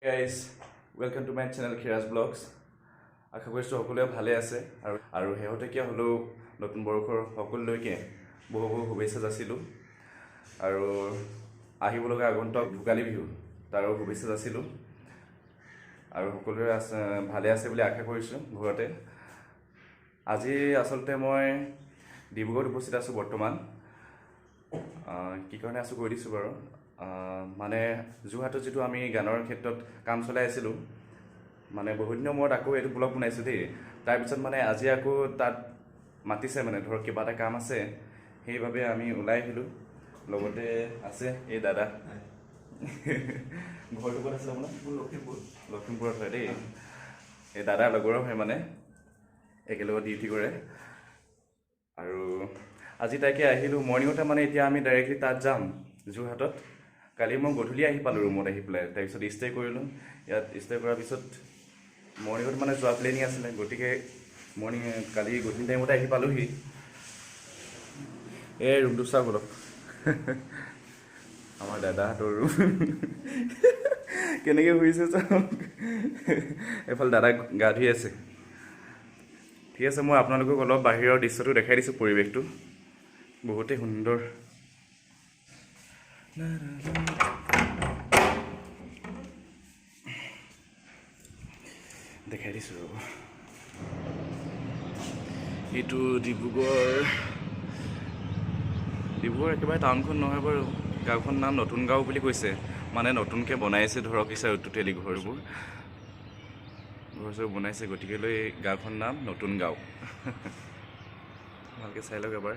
Guys, welcome to my channel Khiraj blogs. আশা কৰিছোঁ সকলোৱে ভালে আছে আৰু শেহতীয়া হ'লেও নতুন বৰ্ষৰ সকলোলৈকে বহু বহু শুভেচ্ছা যাচিলোঁ আৰু আহিব লগা আগন্তুক ভোগালী বিহু তাৰো শুভেচ্ছা যাচিলোঁ আৰু সকলোৰে আছে ভালে আছে বুলি আশা কৰিছোঁ। ঘৰতে আজি আচলতে মই ডিব্ৰুগড়ত উপস্থিত আছোঁ বৰ্তমান। কি কাৰণে আছোঁ কৈ দিছোঁ বাৰু। মানে যোৰহাটত যিটো আমি গানৰ ক্ষেত্ৰত কাম চলাই আছিলোঁ, মানে বহুত দিনৰ মূৰত আকৌ এইটো ব্লগ বনাইছোঁ দেই। তাৰপিছত মানে আজি আকৌ তাত মাতিছে, মানে ধৰক কিবা এটা কাম আছে, সেইবাবে আমি ওলাই আহিলোঁ। লগতে আছে এই দাদা। ঘৰটো ক'ত আছিলে আপোনাৰ? মোৰ লখিমপুৰ। লখিমপুৰত হয় দেই। এই দাদাৰ লগৰো হয়, মানে একেলগত ডিউটি কৰে। আৰু আজি তাকে আহিলোঁ মৰ্ণিঙতে, মানে এতিয়া আমি ডাইৰেক্টলি তাত যাম যোৰহাটত। কালি মই গধূলি আহি পালোঁ ৰুমত আহি পেলাই, তাৰপিছত ষ্টে' কৰিলোঁ ইয়াত। ষ্টে' কৰাৰ পিছত মৰ্ণিঙত মানে যোৱা প্লেনিং আছিলে, গতিকে মৰ্ণিং কালি গধূলি টাইমতে আহি পালোঁহি। এই ৰুমটো চাওক অলপ, আমাৰ দাদাহঁতৰ ৰুম কেনেকৈ শুইছে চাওক। এইফালে দাদাক গা ধুই আছে। ঠিক আছে, মই আপোনালোকক অলপ বাহিৰৰ দৃশ্যটো দেখাই দিছোঁ। পৰিৱেশটো বহুতেই সুন্দৰ। দেখাই দিছোঁ ৰ'ব। এইটো ডিব্ৰুগড় একেবাৰে টাউনখন নহয় বাৰু, গাঁওখন নাম নতুন গাঁও বুলি কৈছে। মানে নতুনকৈ বনাইছে ধৰক টোটেলি ঘৰবোৰ, ঘৰ চৰ বনাইছে, গতিকেলৈ গাঁওখন নাম নতুন গাঁও। ভালকৈ চাই লওক এবাৰ।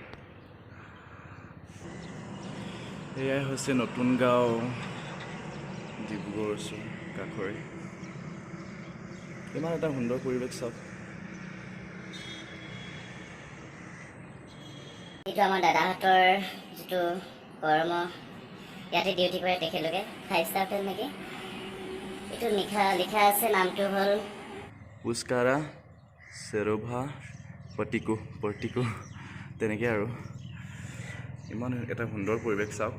এয়াই হৈছে নতুন গাঁও, ডিব্ৰুগড় ওচৰ কাষৰে। ইমান এটা সুন্দৰ পৰিৱেশ চাওক। এইটো আমাৰ দাদাহঁতৰ যিটো কৰ্ম, ইয়াতে ডিউটি কৰে তেখেতলোকে। 5 ষ্টাৰ হোটেল নেকি এইটো, লিখা আছে। নামটো হ'ল পুস্কাৰা চেৰভা পটিকো পৰ্টিকো, তেনেকৈ আৰু। ইমান এটা সুন্দৰ পৰিৱেশ চাওক।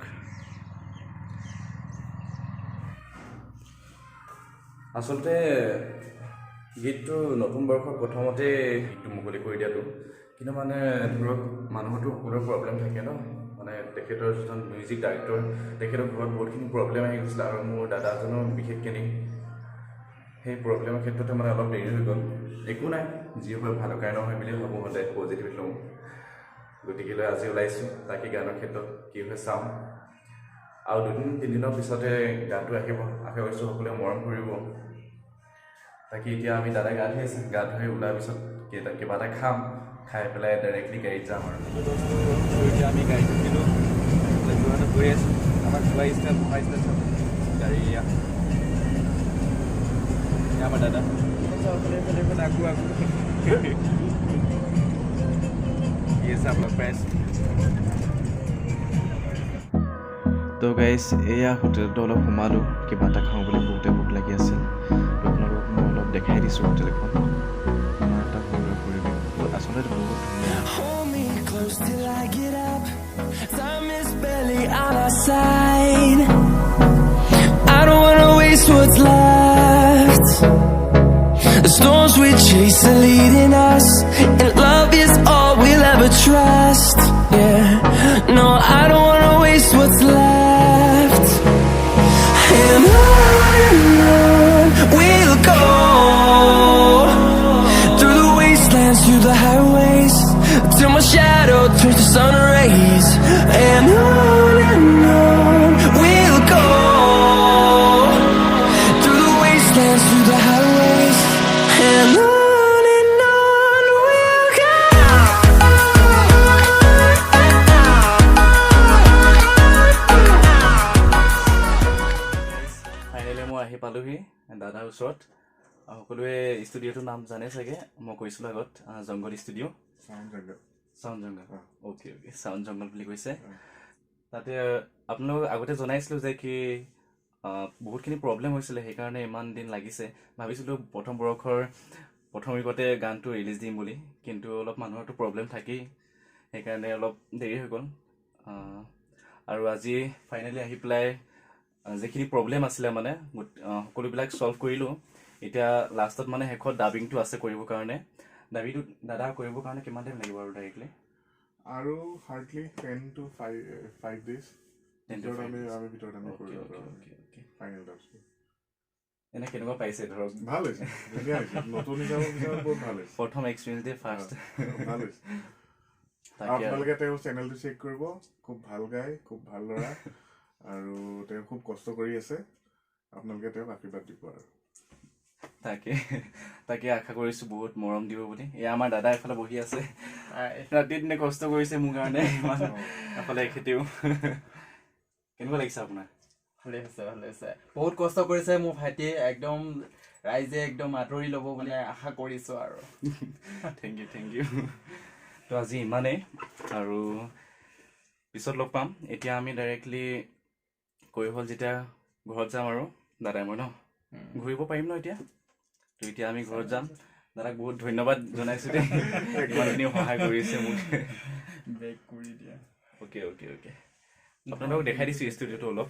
আচলতে গীতটো নতুন বৰ্ষৰ প্ৰথমতে গীতটো মুকলি কৰি দিয়াটো, কিন্তু মানে ধৰক মানুহৰতো সকলোৰে প্ৰব্লেম থাকে ন। মানে তেখেতৰ যিজন মিউজিক ডাইৰেক্টৰ, তেখেতৰ ঘৰত বহুতখিনি প্ৰব্লেম আহি গৈছিলে আৰু মোৰ দাদাজনো বিশেষকৈ সেই প্ৰব্লেমৰ ক্ষেত্ৰতে মানে অলপ দেৰি হৈ গ'ল। একো নাই, যি হয় ভালৰ কাৰণে হয় বুলি ভাবোঁ, সদায় পজিটিভ লওঁ। গতিকেলৈ আজি ওলাইছোঁ, তাকে গানৰ ক্ষেত্ৰত কি হয় চাওঁ। আৰু দুদিন তিনিদিনৰ পিছতে গানটো আহিব, আশা কৰিছোঁ সকলোৱে মৰম কৰিব। বাকী এতিয়া আমি দাদাই গা ধুই আছে, গা ধুই ওলোৱাৰ পিছত কিবা এটা খাম, খাই পেলাই ডাইৰেক্টলি গাড়ীত যাম আৰু। এতিয়া আমি গাড়ীত উঠিলোঁ, যোৰহাটত গৈ আছোঁ। আমাৰ যোৱা ষ্টাইল বহা ষ্টাইল চাব গাড়ী। এয়া আমাৰ দাদা, এইফালে আগু আগু কি আছে আপোনাক পাই আছোঁ। তো গাইজ, এয়া হোটেলটো অলপ সোমালোঁ, কিবা এটা খাওঁ বুলি, বহুতে ভোক লাগি আছিল। তো আপোনালোকক মই অলপ দেখাই দিছোঁ হোটেলখন। ইমান এটা সুন্দৰ পৰিৱেশ, আচলতে বহুত ধুনীয়া। Hold me close till I get up. Time is barely on our side. I don't wanna waste what's left. The storms we chase are leading us, and love is all we'll ever trust. Yeah, no, I don't wanna waste what's left. And on we'll go, through the wastelands, through the highways, till my shadow turns to sun rays. And on we'll go, through the wastelands, through the highways, and on we'll go. Finally মই আহি পালোহি দাদাৰ ওচৰত। সকলোৱে ষ্টুডিঅ'টোৰ নাম জানে চাগে, মই কৈছিলোঁ আগত, জংঘল ষ্টুডিঅ', চাউণ্ড জংঘল। অ'কে অ'কে, চাউণ্ড জংঘল বুলি কৈছে। তাতে আপোনালোকক আগতে জনাইছিলোঁ যে কি বহুতখিনি প্ৰব্লেম হৈছিলে, সেইকাৰণে ইমান দিন লাগিছে। ভাবিছিলোঁ প্ৰথম বৰ্ষৰ প্ৰথম উইকতে গানটো ৰিলিজ দিম বুলি, কিন্তু অলপ মানুহৰতো প্ৰব্লেম থাকেই, সেইকাৰণে অলপ দেৰি হৈ গ'ল। আৰু আজি ফাইনেলি আহি পেলাই যিখিনি প্ৰব্লেম আছিলে মানে সকলোবিলাক ছল্ভ কৰিলোঁ। এতিয়া লাষ্টত মানে শেষত ডাবিংটো আছে কৰিবৰ কাৰণে। ডাবিংটো দাদা কৰিবৰ কাৰণে কিমান টাইম লাগিব আৰু ডাইৰেক্টলি? আৰু hardly 10 to 5 days. 10 to 5 days. আমি ভিতৰত আমি Okay, কৰিব okay, পাৰোঁ। okay, okay. Final তাৰপিছত। এনে কেনেকুৱা পাইছে ধৰক? ভাল হৈছে, ধুনীয়া হৈছে, নতুন হিচাপত বহুত ভাল হৈছে। প্ৰথম এক্সপিৰিয়েঞ্চ দেই, ফাৰ্ষ্ট। ভাল হৈছে। তাকে আৰু। আপোনালোকে তেওঁৰ চেনেলটো চেক কৰিব, খুব ভাল গায়, খুব ভাল ল'ৰা আৰু তেওঁ খুব কষ্ট কৰি আছে। আপোনালোকে তেওঁক আশীৰ্বাদ দিব আৰু। তাকে তাকে আশা কৰিছোঁ বহুত মৰম দিব বুলি। এয়া আমাৰ দাদা এফালে বহি আছে, ৰাতি দিনে কষ্ট কৰিছে মোৰ কাৰণে ইমান, এফালে এখেতেও। কেনেকুৱা লাগিছে আপোনাৰ? ভালে হৈছে, ভালে হৈছে। বহুত কষ্ট কৰিছে মোৰ ভাইটিয়ে, একদম ৰাইজে একদম আদৰি ল'ব বুলি আশা কৰিছোঁ আৰু। Thank you, thank you. তো আজি ইমানেই আৰু পিছত লগ পাম। এতিয়া আমি ডাইৰেক্টলি কৈ হ'ল যেতিয়া ঘৰত যাম আৰু দাদাই মই ন ঘূৰিব পাৰিম ন এতিয়া। তো এতিয়া আমি ঘৰত যাম। দাদাক বহুত ধন্যবাদ জনাইছোঁ দেই, ইমানখিনি সহায় কৰিছে মোক। বেক কৰি দিয়া। অ'কে অ'কে অ'কে, আপোনালোকক দেখাই দিছোঁ ষ্টুডিঅ'টো অলপ।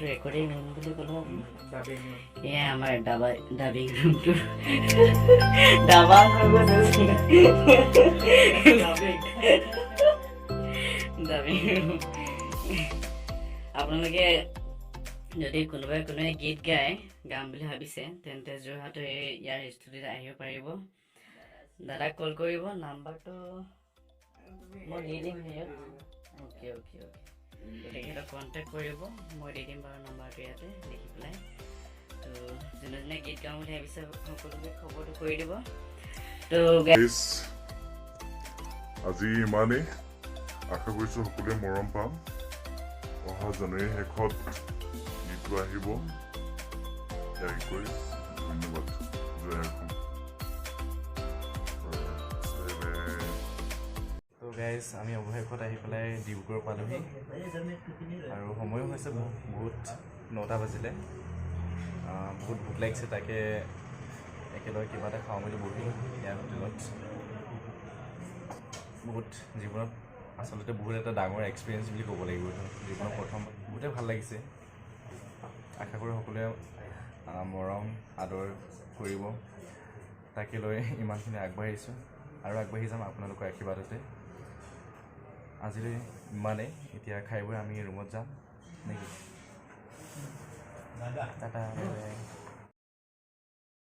ৰেকৰ্ডিং ৰুম বুলি ক'লো, এয়া আমাৰ ডাবা ডাবিং ৰুমটো। ডাবাং হৈ গৈছে ডাবিং ৰুম। আপোনালোকে যদি কোনোবাই কোনোবাই গীত গায়, গাম বুলি ভাবিছে, তেন্তে যোৰহাটৰ এই ইয়াৰ ষ্টুডিঅ'ত আহিব পাৰিব। দাদাক কল কৰিব, নাম্বাৰটো মই দি দিম হেৰিয়ত। অ'কে অ'কে অ'কে, তেখেতক কণ্টেক্ট কৰিব, মই দি দিম বাৰু নাম্বাৰটো ইয়াতে লিখি পেলাই। তো যোনে যোনে গীত গাওঁ বুলি ভাবিছে সকলোকে খবৰটো কৰি দিব। তো Guys, আজি ইমানেই। আশা কৰিছোঁ সকলোৱে মৰম পাম। অহা জানুৱাৰীৰ শেষত গীতটো আহিব। ইয়াকে কৈ ধন্যবাদ। জয় অসম। Bye bye. তো গাইজ, আমি অৱশেষত আহি পেলাই ডিব্ৰুগড় পালোহি আৰু সময়ো হৈছে বহুত, 9টা বাজিলে। বহুত ভোক লাগিছে, তাকে একেলগে কিবা এটা খাওঁ বুলি বহিলোঁ ইয়াৰ হোটেলত। বহুত জীৱনত আচলতে বহুত এটা ডাঙৰ এক্সপিৰিয়েঞ্চ বুলি ক'ব লাগিব এইটো, জীৱনৰ প্ৰথম, বহুতেই ভাল লাগিছে। আশা কৰোঁ সকলোৱে মৰম আদৰ কৰিব, তাকে লৈ ইমানখিনি আগবাঢ়িছোঁ আৰু আগবাঢ়ি যাম আপোনালোকৰ আশীৰ্বাদতে। আজিলৈ ইমানেই, এতিয়া খাই বৈ আমি ৰুমত যাম নেকি? Tata, bye bye.